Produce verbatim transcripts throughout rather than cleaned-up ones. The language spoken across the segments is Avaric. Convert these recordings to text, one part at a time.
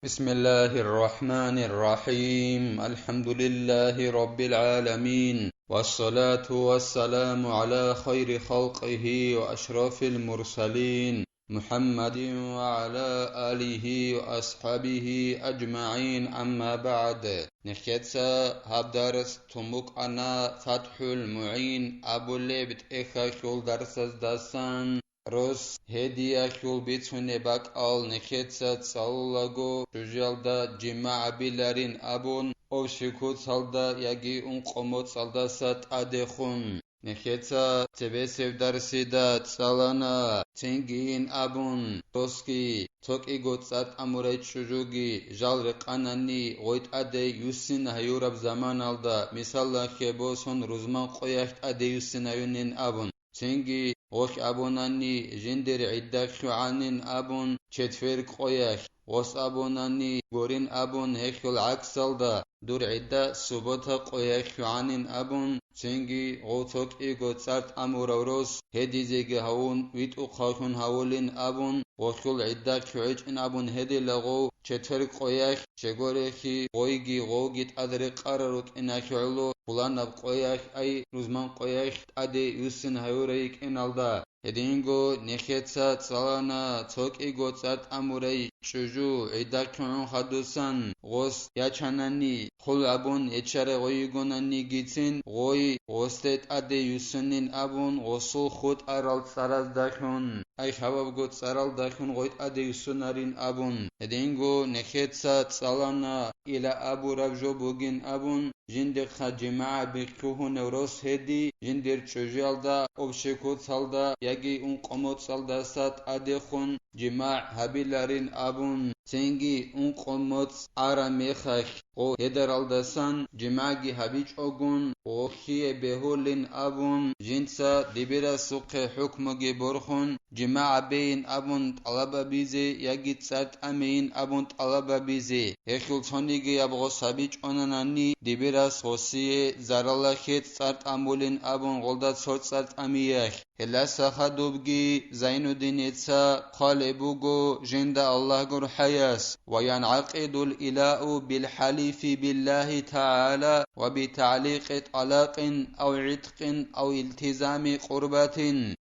بسم الله الرحمن الرحيم. الحمد لله رب العالمين. والصلاة والسلام على خير خلقه وأشرف المرسلين محمد وعلى آله وأصحابه أجمعين. أما بعد. Нехеца гьаб дарс тун букӀана ФатхӀул МугӀин абулеб тӀехьалъул дарсаздасан. Рос гьедиялъул бицунеб бакӀал нехеца цӀалулаго, чӀужуялда жимагӀ биларин абун, общий куцалда яги ункъо моцӀалдаса тӀадехун. Нехеца цебесеб дарсида цӀалана, цинги ин абун, росги, цо кӀиго цӀар тӀамурай чӀужуги жал рекъанани, гъой тӀаде юссин гьаюраб заманалда, мисаллахъе босун, рузман къоялъ тӀаде юссин гьаюнин абун. Цинги гъолъ абунани, жиндир гӀидда лъугӀанин абун, четверг къоялъ, гъос абунани, гурин абун, гьелъул гӀаксалда, дур гӀидда суббота къоялъ лъугӀанин абун, цинги гъов цо кӀиго цӀар тӀамурав рос гьедизеги гьавун, витӀухъавлъун гьавулин абун, гъолъул гӀидда лъугӀичӀин абун гьедила гъов, четверг къоялъ, щегорехи, гъойги гъовги тӀад рекъарал рукӀиналъе гӀоло, пуланаб къоялъ, ай, рузман къоялъ тӀаде юссин гьаюрай йикӀиналда. Гьединго нехеца цӀалана, цо кӀиго цӀар тӀамурай чӀужу гӀидда лъугӀун хадусан, гъос ячанани, хъул абун ячарай гъой йигонанигицин, гъой гъосде тӀаде юссунин абун, гъосул хутӀарал цӀараздалъун, ай, лъабабго цӀаралдалъун гъой тӀаде юссунарин абун. Гьединго нехеца цӀалана, ила абураб жо бугин абун, жиндихъа жимагӀ бихьухьунев рос гьеди, жиндир чӀужуялда, общий куцалда яги ункъо моцӀалдаса тӀадехун жимагӀ гьабиларин абун, цинги ункъо моцӀ араб мехалъ, гъо гьедаралдасан жимагӀги гьабичӀогун, гъолъие бегьулин абун, жинца дибирасухъе хӀукмуги борхун, жимагӀ бейин абун тӀалаб гьабизе яги цӀар тӀамейин абун тӀалаб гьабизе. Гьелъул цонигияб гъос гьабичӀонанани, дибирас гъосие зараллахье цӀар тӀамулин абун гъолда цо цӀар тӀамиялъ. Гьелдаса хадубги Зайнуддиница хъвалеб буго жинда Аллагь гурхӀаяс: «وينعقد الإلاء بالحلف بالله تعالى وبتعليق طلاق أو عتق أو التزام قربة».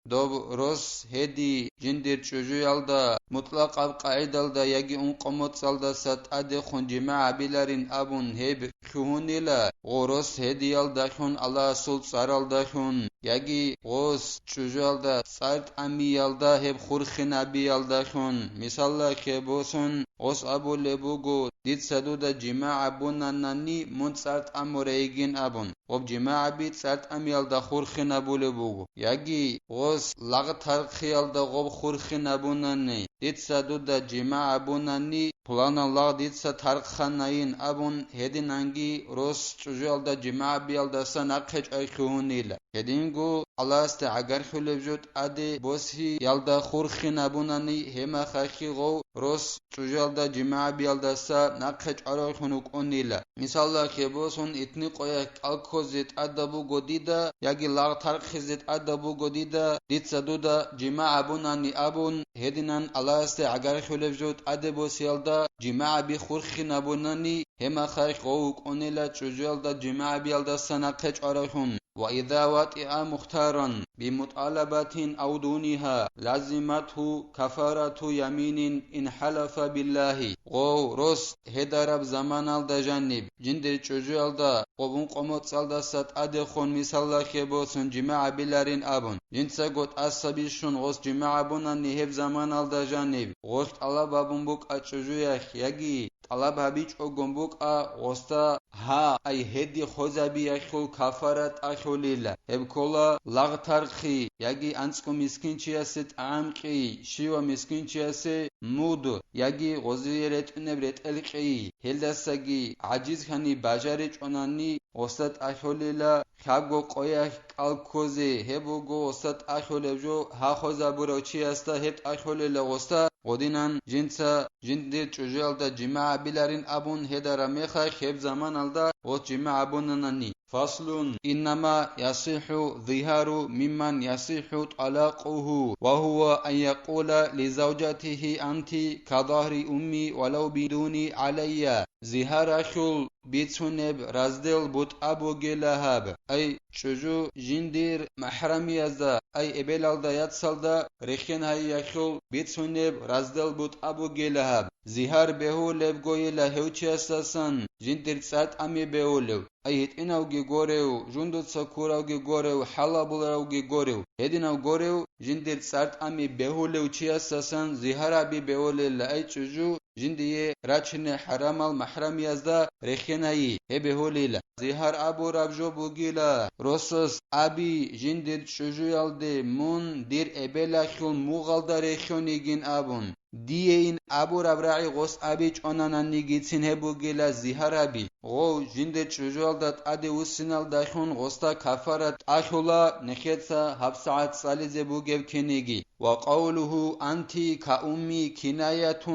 Доб рос гьеди жиндир чӀужуялда, мутӀлакъаб къагӀидалда яги ункъо моцӀалдаса тӀадехун жимагӀ гьабиларин абун гьеб лъугьунила, гъо рос гьедиялдалъун Аллагьасул цӀаралдалъун, яги гъос чӀужуялда цӀар тӀамиялда гьеб хурхинабиялдалъун, мисаллахъе босун, гъос абулеб буго, дица дуда жимагӀ гьабунанани мун цӀар тӀамурай йигин абун. Гъоб жимагӀаби цӀар тӀамиялда хурхинабулеб буго, яги гъос лагъ тархъиялда гъоб хурхинабунани, дица дуда жимагӀ гьабунани, пуланав лагъ дица тархъанайин абун, гьединанги рос чӀужуялда жимагӀ гьабиялдаса нахъе чӀвай лъугьунила. Гьединго Аллагьасде гӀагарлъулеб жо тӀаде босиялда хурхинабунани, гьеб мехалъги гъов рос чӀужуялда жимагӀ гьабиялдаса нахъе чӀвараллъун вукӀунила. Мисалда, хебосун итни къоялъ кӀал ккозе тӀадаб буго дида, яги лагъ тархъизе тӀадаб буго дида, дица дуда жимагӀ гьабунани абун, гьединан Аллагьасде гӀагарлъулеб жо тӀаде босиялда жимагӀаби хурхинабунани, гьеб мехалъ гъов вукӀунила чӀужуялда жимагӀ гьабиялдаса нахъе чӀвараллъун. وإذا وطئ مختارا بمطالبة أو دونها لزمته كفارة يمين إن حلف بالله. Гъов рос гьедараб заманалда жаниб, жиндир чӀужуялда гъоб ункъо моцӀалдаса тӀадехун мисаллахъе босун жимагӀ гьабиларин абун, жинцаго тӀаса бищун гъос жимагӀ гьабунани гьеб заманалда жаниб, гъолъ тӀалаб гьабун букӀа чӀужуялъ яги тӀалаб гьабичӀогун букӀа гъосда, гьа, ай гьеди хвезабиялъул кафарат тӀалъулила. Гьеб ккола лагъ тархъи, яги анцӀго мискинчиясе тӀагӀам кьи, щивав мискинчиясе муд, яги гъозие ретӀунеб ретӀел кьи. Гьелдасаги гӀажизлъани бажаричӀонани гъосда тӀалъулила, лъабго къоялъ кӀал ккозе, гьеб буго гъосда тӀалъулеб жо гьа хвезабурав чиясда гьеб тӀалъулила гъосда, гъодинан жинца жиндир чӀужуялда жимагӀ гьабиларин абун гьедараб мехалъ гьеб заманалда гъос жимагӀ гьабунанани. فصل: إنما يصح الظهار ممن يصح طلاقه، وهو أن يقول لزوجته: أنت كظهر أمي ولو بدون علي. Зигьаралъул бицунеб раздел бутӀа бугила гьаб. Ай чӀужу жиндир махӀрамиязда, ай эбелалда яцалда рехен гьайиялъул бицунеб раздел бутӀа бугила гьаб. Зигьар бегьулебгойила гьев чиясдасан жиндир цӀар тӀами бегьулев. Ай гьитӀинавги горев, жундуца куравги горев, хӀалабуларавги горев, гьединав горев, жиндир цӀар тӀами бегьулев чиясдасан зигьар гьаби бегьулела, ай чӀужу жиндие рачине хӀарамал махӀрамиязда рехенайи, гьеб бегьулила. Зигьар абураб жо бугила, росас аби жиндир чӀужуялде: мун дир эбелалъул мугъалда рехен йигин абун. Диейин абураб рагӀи гъос абичӀонананигицин гьеб бугила зигьар гьаби. Гъов жиндир чӀужуялда тӀаде вуссиналдалъун гъосда кафарат тӀалъула нехеца гьабсагӀат цӀализе бугеб киниги. وقوله أنت كأمي كناية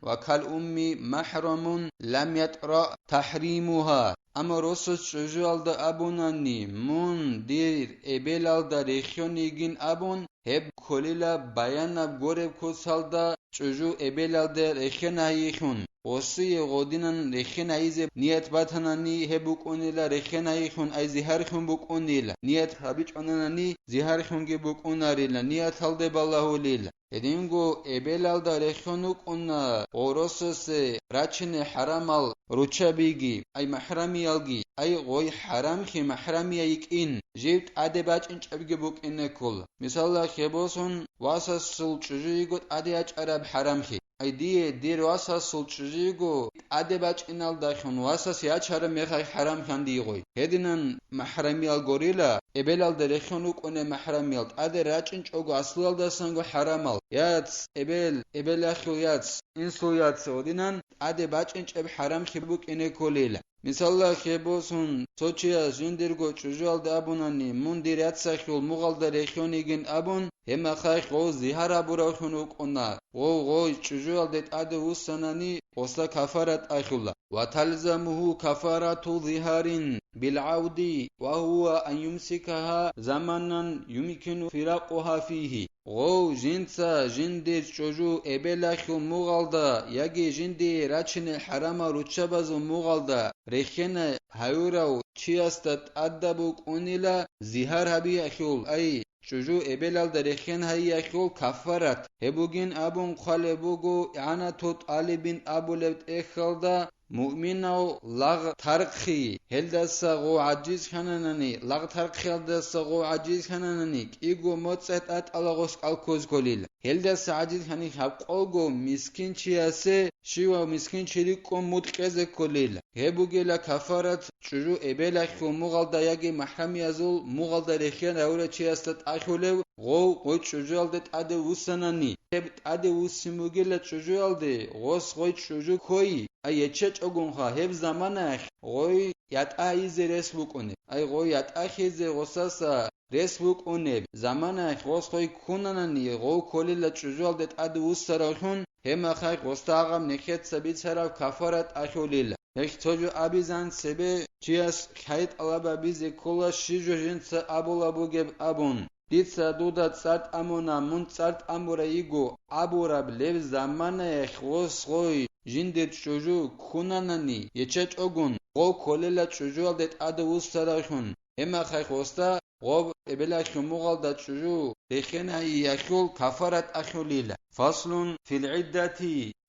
وكالأم محرم لم يطرأ تحريمها. Амма росас чӀужуялда абунани: мун дир эбелалда рехен йигин абун, гьеб кколила баянаб гореб куцалда чӀужу эбелалде рехен гьайихьун, гъосие гъодинан рехен гьайизе ният батанани, гьеб букӀунила рехен гьайихьун, ай зигьархьун букӀунила, ният гьабичӀонанани, зигьархьунги букӀунарила, нияталде балагьулила. Гьединго эбелалда рехен вукӀуна, гъоросасе рачине хӀарамал руччабиги, ай махӀрамиялги, ай гъой хӀарамхи махӀрамия йикӀин, жив тӀаде бачӀинчӀебги букӀине ккола. Мисалда, хебосун, васасул чӀужу йиго тӀаде ячӀараб хӀарамхи. Ай дие дир васасул чӀужу йиго тӀаде бачӀиналдалъун васас ячараб мехалъ хӀарамхьан дийгъой. Гьединан махӀрамиял горила, эбелалда рехун вукӀунеб махӀрамиял тӀаде рачӀинчӀого аслуялдасанго хӀарамал, яц, эбел, эбелалъул яц, инсул яц гьодинан тӀаде бачӀинчӀеб хӀарамхи букӀине кколила. Мисалда, хебосун, цо чияс жиндирго чӀужуялда абунани: мун дир яцахьул мугъалда рехён йигин абун, гьебмехалъ гъов зигьар гьабуравлъун вукӀуна, гъов гъой чӀужуялде тӀаде вуссанани, гъосда кафарат ахьула. وتلزمه كفارة ظهار بالعود، وهو أن يمسكها زمنا يمكن فراقها فيه. Гъов жинца жиндир чӀужу эбелалъул мугъалда яги жиндие рачине хӀарамал руччабазул мугъалда рехине гьаюрав чиясда тӀадаб букӀунила зигьар гьабиялъул, ай, чӀужу эбелалда рехен гьайиялъул кафарат, гьеб бугин абун хъвалеб буго ИгӀанату тӀалибин абулеб тӀехьалда, муъминав лагъ тархъи, гьелдаса гъов гӀажиз хьананани, лагъ тархъиялдаса гъов гӀажиз хьананани, кӀиго моцӀалъ тӀатӀала гъос кӀал ккоз кколила. Гьелдаса гӀажиз хьани гьаб къого мискинчиясе, щивав мискинчи рикӀкӀун мутӀ кьезе кколила. Гьеб бугила кафарат чӀужу эбелалъул мугъалда яги махӀрамиязул мугъалда рехен гьавурав чиясда тӀалъулев, гъов гъой чӀужуялде тӀаде вуссанани. Гьеб тӀаде вуссин бугила чӀужуялде, гъос гъой чӀужу ккой, а ячечӀогунха гьеб заманаялъ гъой ятӀа гьайизе рес букӀунеб, ай гъой ятӀа хьезе гъосаса рес букӀунеб заманаялъ гъос гъой ккунанани, гъов кколила чӀужуялде тӀаде вуссаравлъун, гьебмехалъ гъосда гьагъаб нехеца бицараб кафарат ахьулила. Гьелъ цо жо абизан цебе чияс лъай тӀалаб гьабизе ккола, щиб жо жинца абулаб бугеб абун. Дица дуда цӀар тӀамуна, мун цӀар тӀамурай йиго абураб леб заманаялъ гъос гъой жиндир чӀужу ккунанани, ячечӀогун, гъов кколила чӀужуялде тӀаде вуссаравлъун, гьебмехалъ гъосда гъоб эбелалъул мугъалда чӀужу рехен гьайиялъул кафарат ахьулила. فصل في العدة،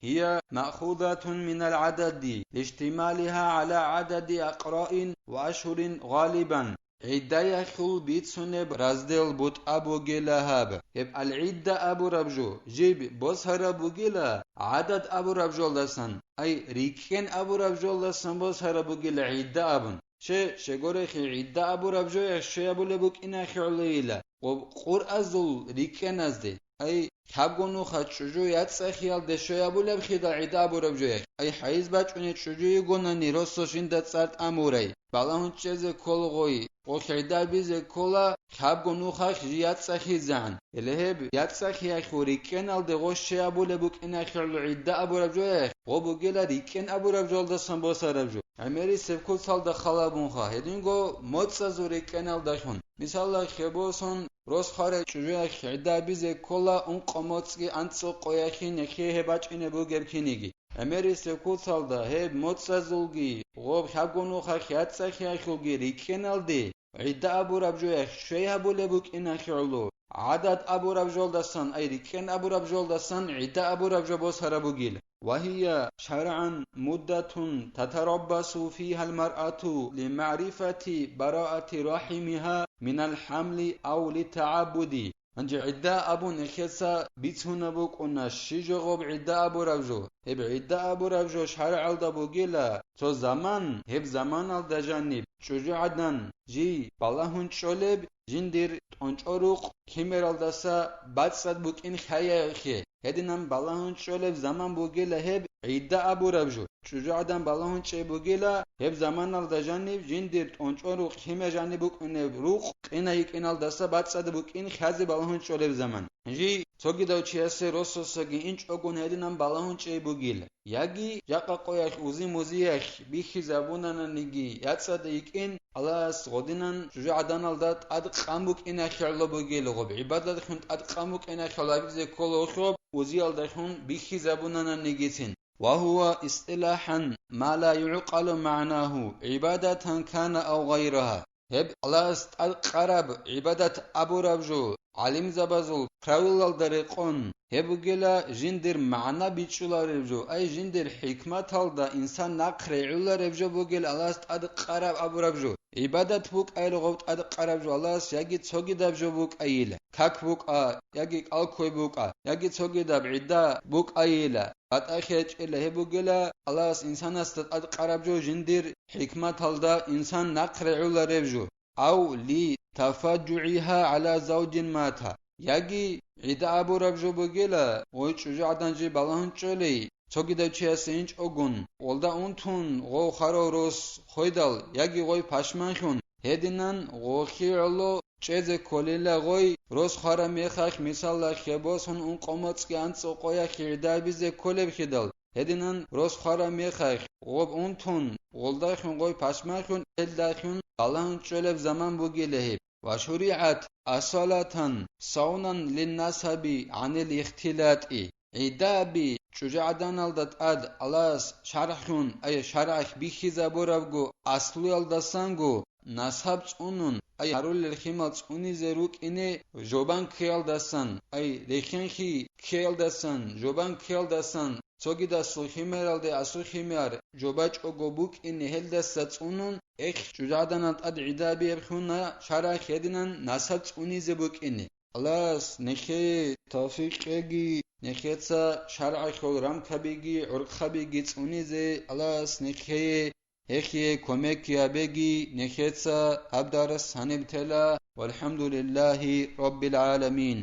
هي مأخوذة من العدد لاشتمالها على عدد أقراء وأشهر غالبا. ГӀиддаялъул бицунеб раздел бутӀа бугила гьаб. Гьеб алгӀидда абураб жо жиб босараб бугила гӀадад абураб жолдасан, ай, рикӀкӀен абураб жолдасан босараб бугила гӀидда абун. Ще, щегорехи, гӀидда абураб жояхъ щвеябулеб букӀинахъе гӀолейила, гъоб къуръазул рикӀкӀеназде. Ай, лъабго нуха чӀужу яцӀцӀахиялде щвеябулеб хидал гӀидда абураб жояхъ. Ай, хӀайз бачӀуней чӀужу йигонани росо жинда цӀар тӀамурай. Балагьун чӀезе ккола гъой, гъолъ гӀидда бизе ккола, лъабго нухалъ жий яцӀцӀахизегӀан. Гьеле гьеб яцӀцӀахиялъул рикӀкӀеналде гъо щвеябулеб букӀинахъе гӀоло гӀидда абураб жояхъ, гъо бугила рикӀкӀен абураб жолдасан босараб жо. гӀемерисеб куцалда халабунха, гьединго моцӀазул рикӀкӀеналдалъун. Мисалда, хебосон рос хварай чӀужуялъ гӀидда абизе ккола ункъо моцӀги анцӀукъояхъин нехие гьеб бачӀине бугеб киниги. ГӀемерисеб куцалда гьеб моцӀазулги гъоб хӀагунухъахъ яцӀцӀахъиялъулги рикӀкӀеналде, гӀидда абураб жояхъ щвей гьабулеб букӀиналъе гӀоло, гӀадат абураб жолдасан, ай рикӀкӀен абураб жолдасан гӀидда абураб жо босараб бугил. وهي شرعا مدة تتربص فيها المرأة لمعرفة براءة رحمها من الحمل أو للتعبد. Гьанже гӀидда абун эхеца бицунаб букӀуна, щи жо гъоб гӀидда абураб жо. Гьеб гӀидда абураб жо шаргӀалда бугила, цо заман, гьеб заманалда жаниб чӀужугӀадан жий балагьун чӀолеб, жиндир тӀончӀо рукъ кемералдаса бацӀцӀад букӀин хаяяхъе. Гьединан балагьун чӀолеб заман бугила гьеб гӀидда абураб жо. ЧӀужугӀадан балагьун чӀей бугила, гьеб заманалда жаниб жиндир тӀончӀо рукъ кеме жаниб букӀунеб рукъ къина йикӀиналдаса бацӀцӀад букӀин хязе балагьун чӀолеб заман. Жий цогидав чиясе росасаги инчӀогун гьединан балагьун чӀей бугила. Яги жакъа къоялъ узи-музиялъ бихьизабунананиги яцӀцӀад йикӀин, Аллагьас гъодинан чӀужугӀаданалда тӀад къан букӀиналъе гӀоло бугила гъоб, гӀибадаталъун тӀад къан букӀиналъе гӀоло абизе ккола гъоб, узиялдалъун бихьизабунананигицин. وهو اصطلاحا ما لا يعقل معناه عبادة كان أو غيرها. Гьеб Аллагьас тӀадкъараб гӀибадат абураб жо, гӀалимзабазул правилалда рекъон, гьеб бугила жиндир магӀна бичӀчӀулареб жо, ай жиндир хӀикматалда инсан нахъ регӀулареб жо бугел Аллагьас тӀадкъараб абураб жо. ГӀибадат букӀайилгъов тӀадкъараб жо Аллагьас яги цогидаб жо букӀайила, как букӀа, яги кӀалккой букӀа, яги цогидаб гӀидда букӀайила. БатӀахъе гьечӀила гьеб бугила Аллагьас инсанасда тӀадкъараб жо жиндир хӀикматалда инсан нахъ регӀулареб жо. Ав ли тафаджугӀиха гӀала завджин мата. Яги гӀидда абураб жо бугила, гъой чӀужугӀадан жи балагьун чӀолей, цогидав чиясе инчӀогун, гъолда унтун гъов хварав рос хведал, яги гъой пашманлъун, гьединан гъохи гӀоло чӀезе кколила гъой, рос хвараб мехалъ, мисалда, хебосун ункъо моцӀги анцӀукъоялъ гӀидда абизе кколеб хидал, гьединан рос хвараб мехалъ, гъоб унтун, гъолдалъун гъой пашманлъун, гьелдалъун балагьун чӀолеб заман бугила гьеб. وشرعت أصالة صونا للنسب عن الاختلاط. ГӀидда аби чӀужугӀаданалда тӀад Аллагьас шаргӀлъун, ай шаргӀалъ бихьизабурабго аслуялдасанго насаб цӀунун, ай гьарулел химал цӀунизе рукӀине жобан ккеялдасан, ай рехьенхъи ккеялдасан, жобан ккеялдасан, цогидасул химералде асул химер жобачӀого букӀине гьелдаса цӀунун, эхь, чӀужугӀаданал тӀад гӀидда абияб хьуна шаргӀалъ гьединан насаб цӀунизе букӀине. Аллагьас нехее тавфикъ кьеги, нехеца шаргӀалъул рамкабиги гӀурхъабиги цӀунизе Аллагьас нехее, гьехие кумекги гьабеги, нехеца гьаб дарс гьаниб тела. ВалхӀамдулиллагьи раббил гӀаламин.